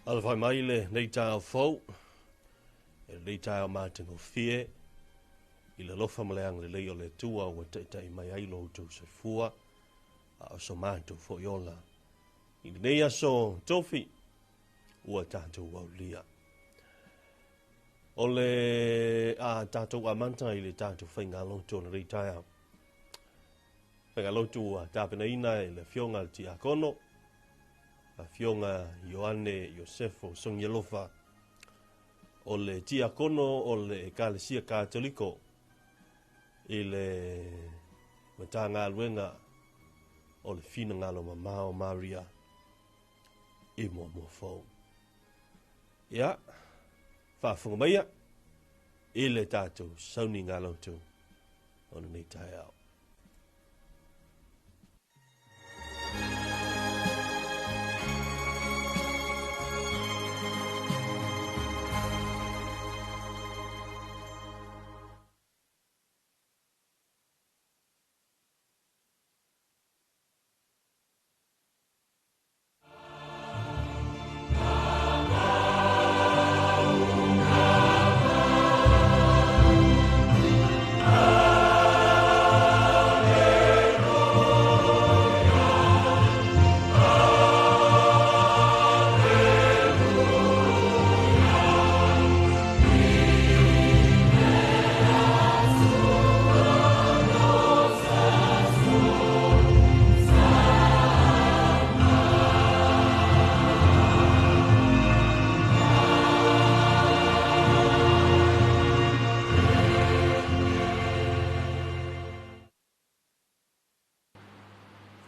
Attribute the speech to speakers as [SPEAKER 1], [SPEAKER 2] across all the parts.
[SPEAKER 1] Alafai mai lenei taeao fou, e lenei taeao matagofie, i le alofa ma le agalelei o le Atua ua taitai mai ai lo outou soifua, a o so matou foi ola. I lenei aso tofi, ua tatou aulia. O le a tatou amata i le tatou faigalotu o lenei taeao. Faigalotu ua tapenaina e le Afioga i le Tiakono, Afioga Ioane Iosefo Sogialofa, o le Tiakono o le Ekalesia Katoliko i le Matagaluega o le Finagalo Mamao Maria i Muamua Fou. Ia, faafofoga maia i le tatou sauniga lotu o lenei taeao.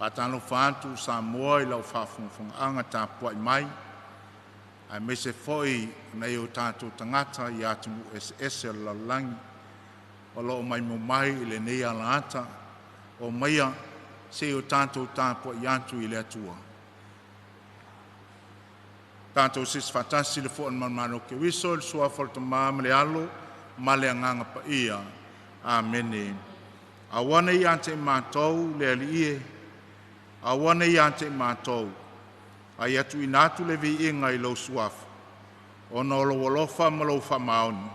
[SPEAKER 2] Faatalofa atu Samoa i lau faafogafogaaga tapuai mai, aemaise foi o nai o tatou tagata i atunuu eseese o le lalolagi o lo o maimoa mai i lenei alaata. Omaia se i o tatou tapuai atu i le Atua. Tatou siasi faatasi i le fo'a o le malumalu o Keriso i le suafa o le Tama ma le Alo ma le Agaga Paia. Amene. Aua nei ia te i matou le Alii e, aua nei ia te i matou, a ia tuuina atu le viiga i lou suafa, ona o lou alofa ma lou faamaoni.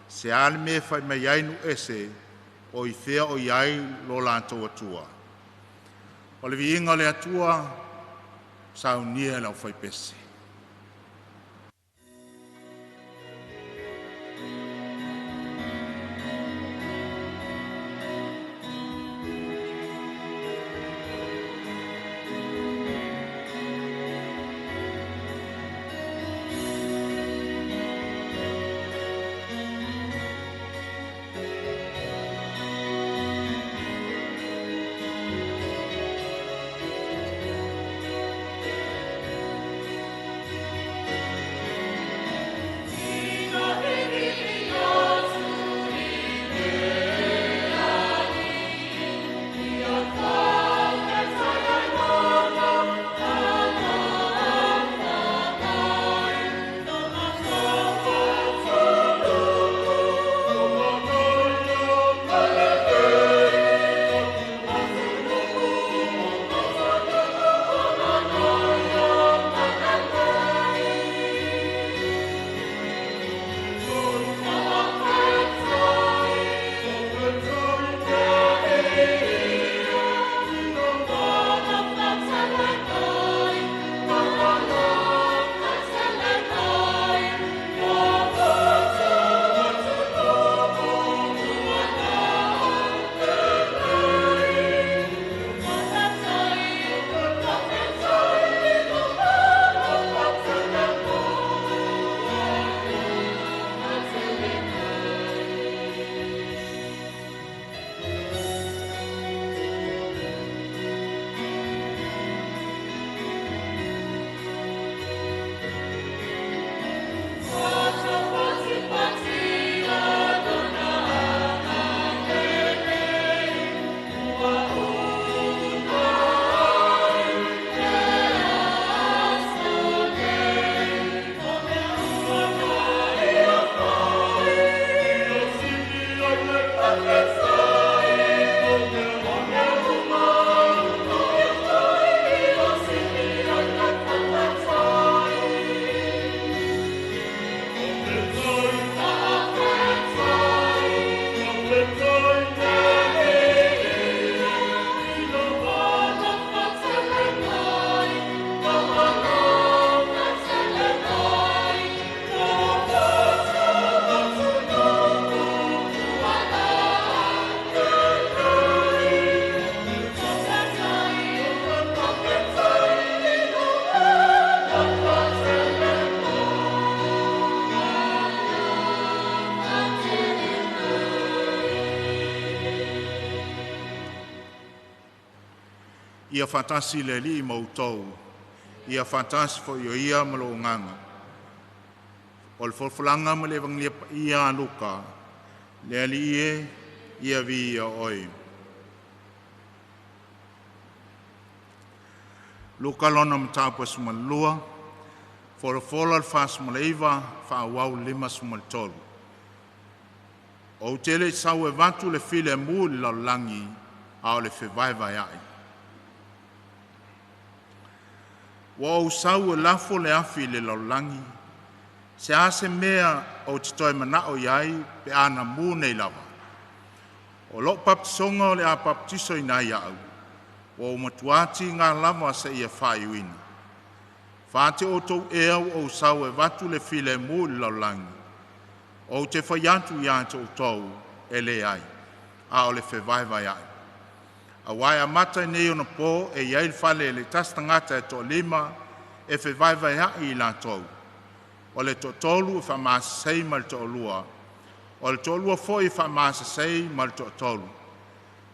[SPEAKER 2] Se a le mea e fai mai ai nuu ese, o i fea o i ai lo latou Atua? O le viiga o le Atua, saunia e le aufaipese. Ia faatasi le Alii ma outou, ia faatasi foi o ia ma lou agaga. O le folafolaga ma le Evagelia paia a Luka, le Alii e, ia viia oe. Luka lona mataupu e 12, folafola le 49, faaauau le 53. Ou te le i sau e avatu le filemu i le lalolagi, a o le fevaevaea'i. Ua ou sau e lafo le afi i le lalolagi. Se a se mea ou te toe manao i ai pe a na mu nei lava? O lou papatisoga o le a papatisoina ai au, ua ou matua tiga lava seia faaiuina. Fate outou ea ua ou sau e avatu le filemu i le lalolagi? Ou te fai atu ia te outou, e leai, a o le fevaevaea'i. Auā e amata ai nei ona po e i ai i le fale le tasi tagata e toalima e fevaevaea'i i latou. O le toatolu e faamasasai ma le toalua, o le toalua foi e faamasasai ma le toatolu.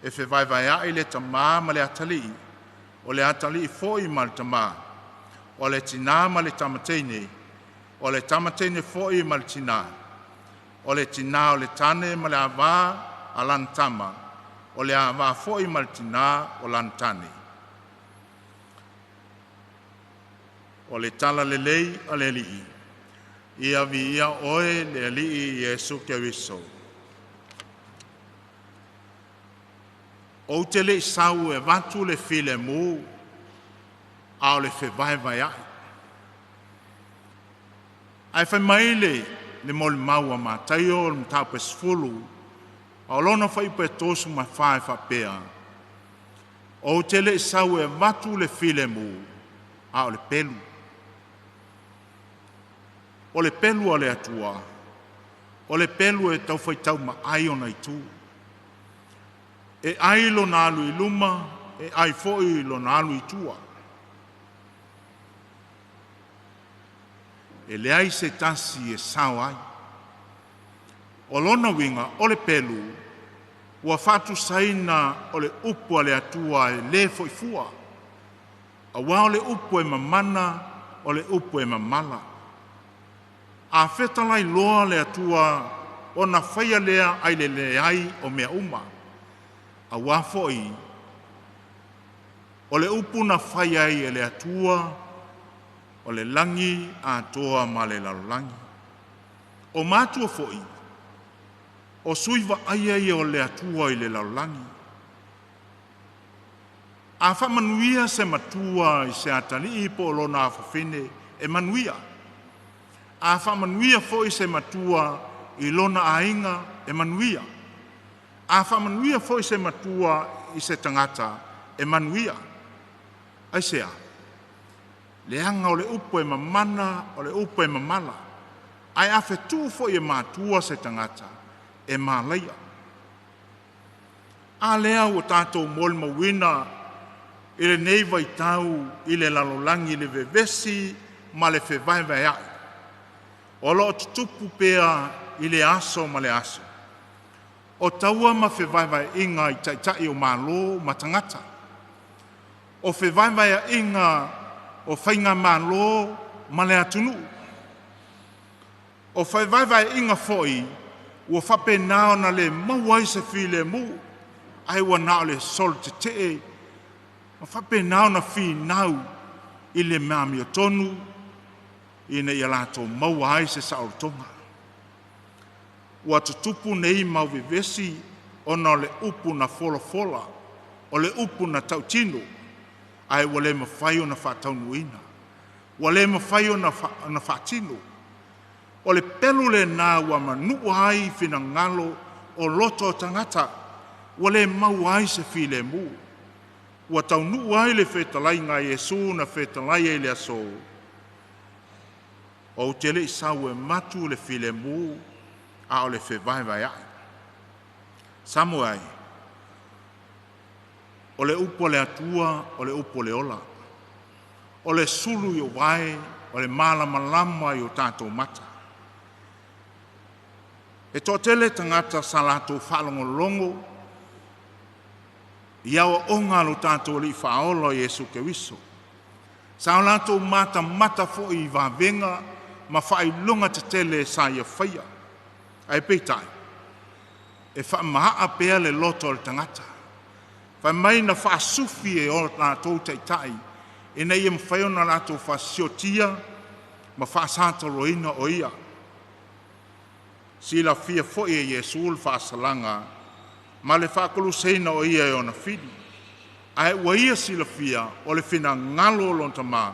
[SPEAKER 2] E fevaevaea'i le tamā ma le atalii, o le atalii foi ma le tamā, o le tinā ma le tamateine, o le tamateine foi ma le tinā, o le tinā o le tane ma le āvā a lana tama, o le āvā foi ma le tinā o lana tane. O le tala lelei a le Alii, ia viia oe le Alii Iesu Keriso. Ou te le i sau e avatu le filemu, a o le fevaevaea'i. Ae fai mai le molimau a Mataio o le mataupu e 10, a o lona fuaiupu e 34 e faapea, ou te le i sau e avatu le filemu, a o le pelu. O le pelu a le Atua, o le pelu e tau faitau maai ona itu. E ai lona alu i luma, e ai foi lona alu i tua. E leai se tasi e sao ai. O lona uiga, o le pelu, ua faatusaina o le upu a le Atua e le foi fua. Auā o le upu e mamana, o le upu e mamala. A fetalai loa le Atua, ona faia lea ai le leai o mea uma. Auā foi, o le upu na fai ai e le Atua, o le lagi atoa ma le lalolagi. O matua foi, o sui vaaia ia o le Atua i le lalolagi. A faamanuia se matua i se atalii po o lona afafine, e manuia. A faamanuia foi se matua i lona aiga, e manuia. A faamanuia foi se matua i se tagata, e manuia. Aisea? Leaga o le upu e mamana, o le upu e mamala. Ae a fetu foi e matua se tagata, e malaia. A lea ua tatou molimauina i lenei vaitau i le lalolagi le vevesi ma le fevaevaea'i. O lo o tutupu pea i le aso ma le aso. O taua ma fevaevaeaiga i taitai o Malo ma tagata. O fevaevaeaiga o faigamalo ma le atunuu. O fevaevaeaiga foi ua faapena ona le maua ai se filemu, ae ua na o le solotetee ma faapena ona finau i le amiotonu ina ia latou maua ai se saolotoga. Ua tutupu nei mau vevesi ona o le upu na folafola, o le upu na tautino, ae ua le mafai ona faataunuuina, ua le mafai ona faatino. O le pelu lena ua manua ai finagalo o loto o tagata, ua le maua ai se filemu. Ua taunuu ai le fetalaiga a Iesu na fetalai ai i le aso, ou te le i sau e matu le filemu, a o le fevaevaea'i. Samoa e, o le upu a le Atua, o le upu o le ola. O le sulu i o vae, o le malamalama i o tatou mata. E toatele tagata sa latou faalogologo I aoaoga a lo tatou Alii Faaola o Iesu Keriso. Sa o latou matamata foi i vavega ma faailoga tetele sa ia faia. Ae peitai, e faamaaa pea le loto o le tagata. Fai mai na faasufi e o latou taitai, ina ia mafai ona latou faasiotia ma faasataloina o ia. Silafia foi e Iesu le faasalaga ma le faakoluseina o ia e ona fili. Ae ua ia silafia o le finagalo o lona Tamā,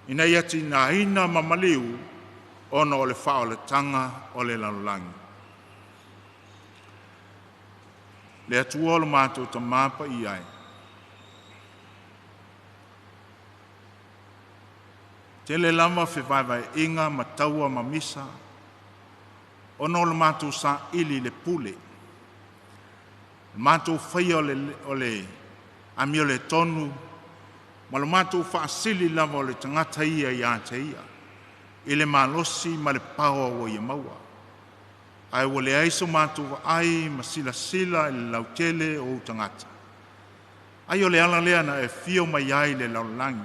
[SPEAKER 2] ina ia tigaina ma maliu ona o le faaolataga o le lalolagi. Le Atua o lo matou Tamā paia e, tele lava fevaevaeaiga ma taua ma misa, ona o le matou saili i le pule, le matou faia o le amioletonu ma lo matou faasili lava o le tagata ia ia te ia, i le malosi ma le paoa ua ia maua. Ae ua leai so matou vaai ma silasila i le lautele o ou tagata. Ai o le ala lea na e afio mai ai i le lalolagi,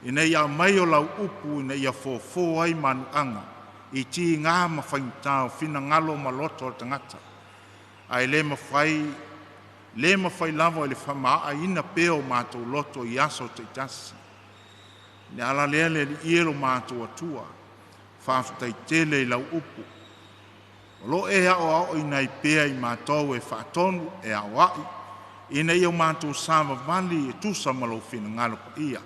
[SPEAKER 2] ina ia aumai o lau upu ina ia fofo ai manuaga i tiga ma faigata o finagalo ma loto o le tagata. Ae le mafai, le mafai lava i le faamaaaina pea o matou loto i aso taitasi. Le ala lea le Alii e lo matou Atua, faafetai tele i lau upu. O lo e aoaoina ai pea i matou e faatonu e aoai, ina ia o matou savavali e tusa ma lou finagalo paia.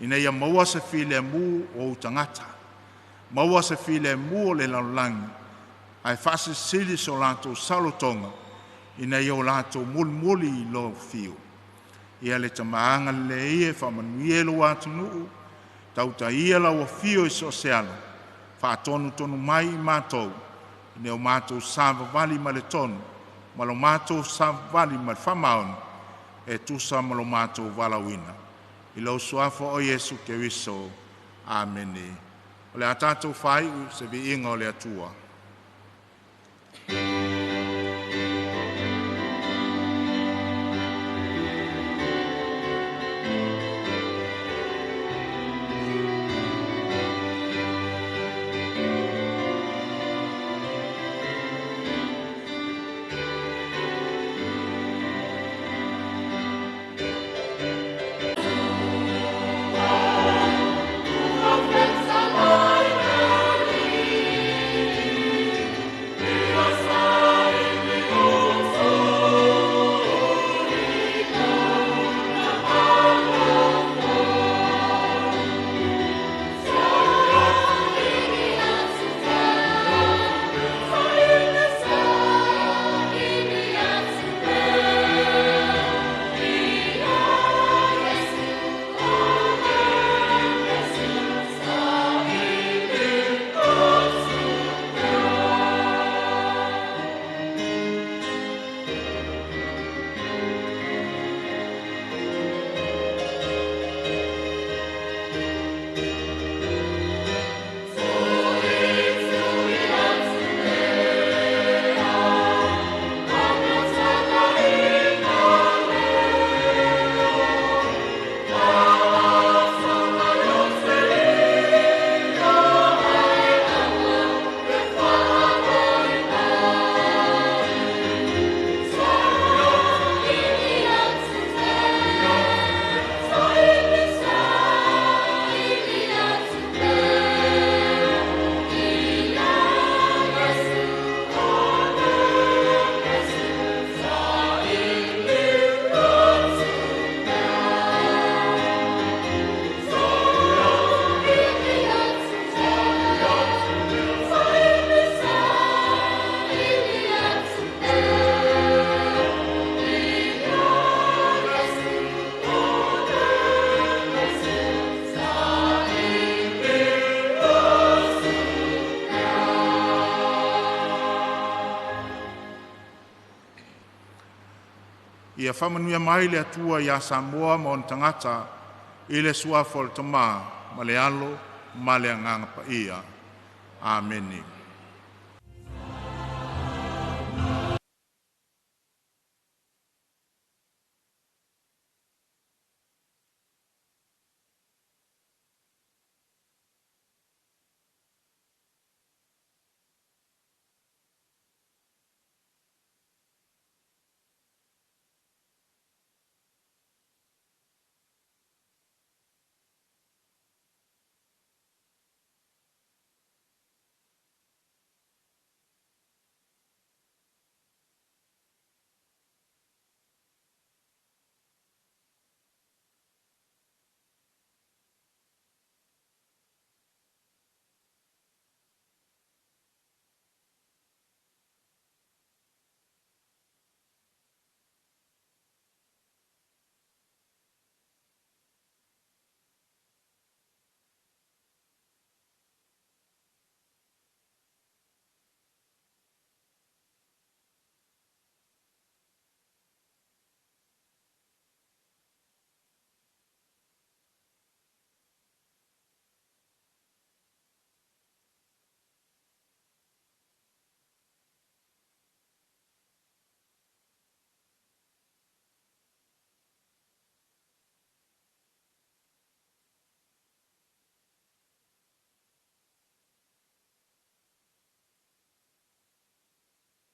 [SPEAKER 2] Ina ia maua se filemu o ou tagata, maua se filemu o le lalolagi, ae faasilisili so latou saolotoga, ina ia o latou mulimuli i lou fiu. Ia le Tama agalelei e faamanuia i lou atunuu, tautaia lau afio i so o se ala, faatonutonu mai i matou, ina o matou savavali ma le tonu, ma lo matou savavali ma le faamaoni, e tusa ma lo matou valaauina. I lou suafa o Iesu Keriso. Amene. O le a tatou faaiu se viiga o le Atua. Ia faamanuia mai le Atua ia Samoa ma ona tagata i le suafa o le Tamā ma le Alo ma le Agaga Paia. Amene.